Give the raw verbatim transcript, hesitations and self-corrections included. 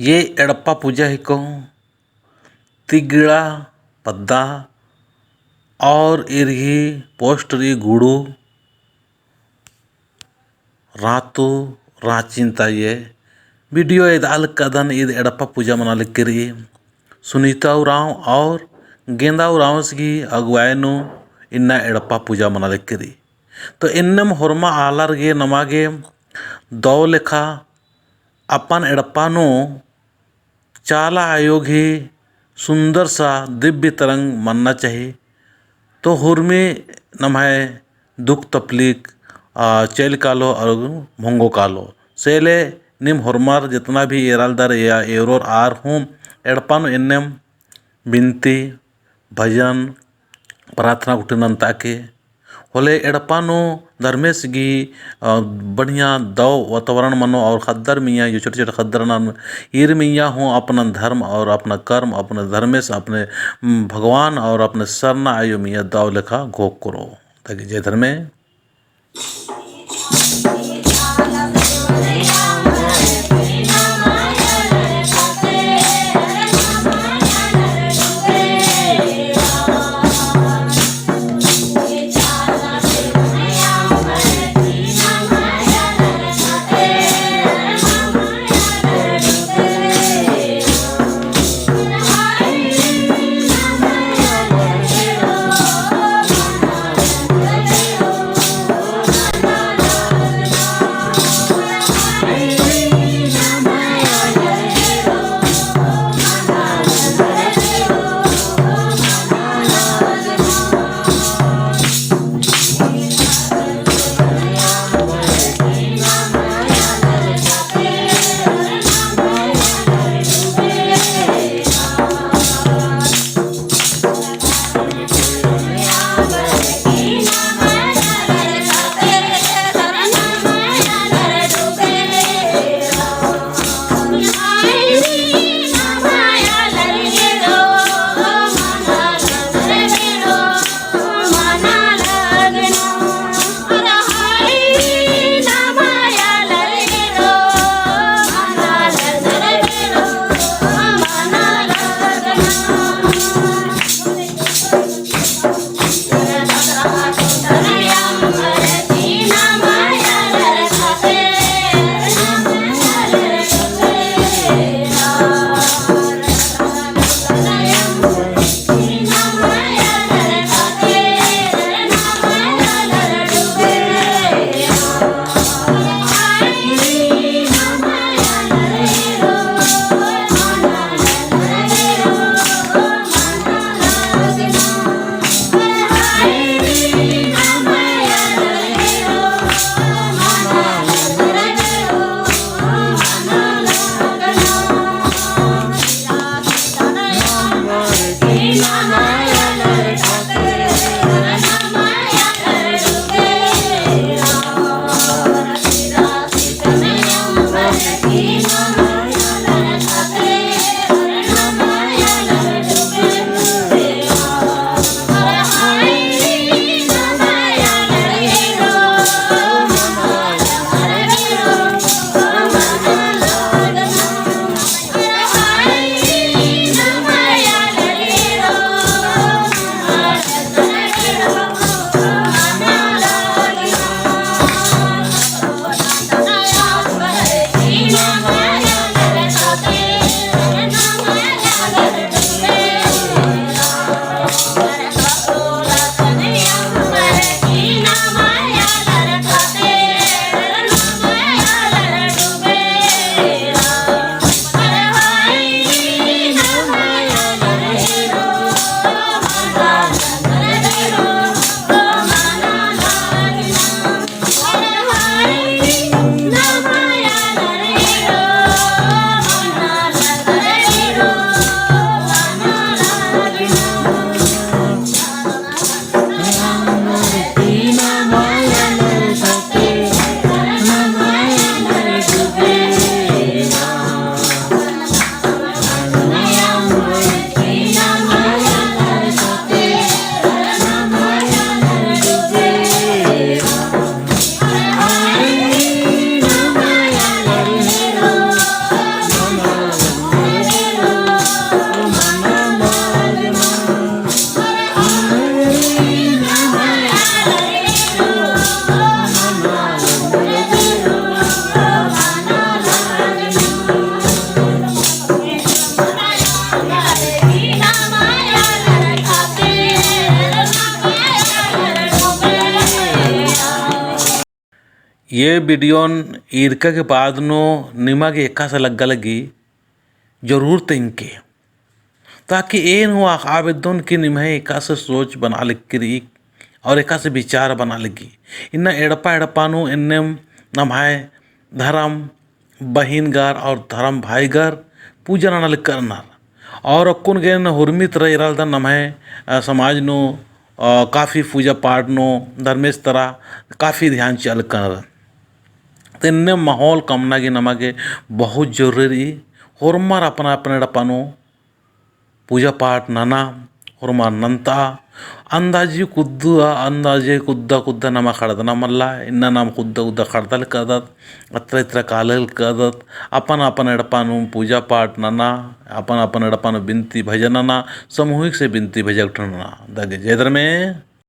ये एड़पा पूजा हिको तिगड़ा पद्दा और ईर गही post रई गुड़ू रातू राँचिन ता। ये video एदआ लक्कादन ईद एड़पा पूजा मना लक्की रई। सुनीता उराँव और गेंदा उराँवस गही अगुवाई नू इन्ना एड़पा पूजा मना लक्की रई। तो एन्नेम होरमा आलर गे नमा गे दौ लेखा अपन एड़पा नू चाला आयो गही सुंदर सा दिव्य तरंग मन्ना चाही। तो हुरमी नम्है दुख तपलीक, आ, चैल कालो और भोंगो कालो। से ले नीम होरमर जेतना भी एरालदर या एरोर आर हूँ एड़पा नू एन्नेम बिनती, भजन, प्रार्थना गुट्ठी नन्ता के होले एड़पा नू धर्मेस गही, अ, बढ़िया दौ वातावरण मनो और ख़द्दर मइय्याँ जो छोटे-छोटे ख़द्दर नन ईर मइय्याँ हूँ अपना धर्म और अपना कर्म, अपने धर्मेस, अपने, उम, भगवान और अपने सरना आयो मइय्याँ दौ लेखा घोख करो। ताकि जय धर्मे। ये video न ईरका के बाद नू निमा गे एकासे लग्गा लगी जरूर तेंगके। ताकि एन हूँ अख़आ बेद्दोन कि निम्है एकासे सोच बना लगी रई और एकासे विचार बना लगी। इन्ना एड़पा एड़पा नू एन्नेम नम्है धरम बहिनगर और धरम भाईगर पूजा नना लगी रअनर। और अक्कुन गे एन हुरमी तरा एरा लगदन नम्है, अ, समाज नू, अ, काफी पूजा पाठ नू धर्मेस तरा काफी ध्यान चिआ लगी रअनर। तो एन्ने माहौल कमना गे नमा गे बहुत जरूरी रई। होरमर अपना अपना एड़पा नू पूजा पाठ नना, होरमर नन्ता, अंदाजी कुद्दा, अंदाजी कुद्दा कुद्दा नमा खड़दना मल्ला, इन्ना नाम कुद्दा कुद्दा खड़दा लगी रअदत, अत्रा इत्रा काला लगी रअदत, अपन अपन एड़पा नू पूजा पाठ नना, अपन अपन एड़पा नू बिनती भजन नना, सामूहिक से बिनती भजन नना। दगे जय धर्मे।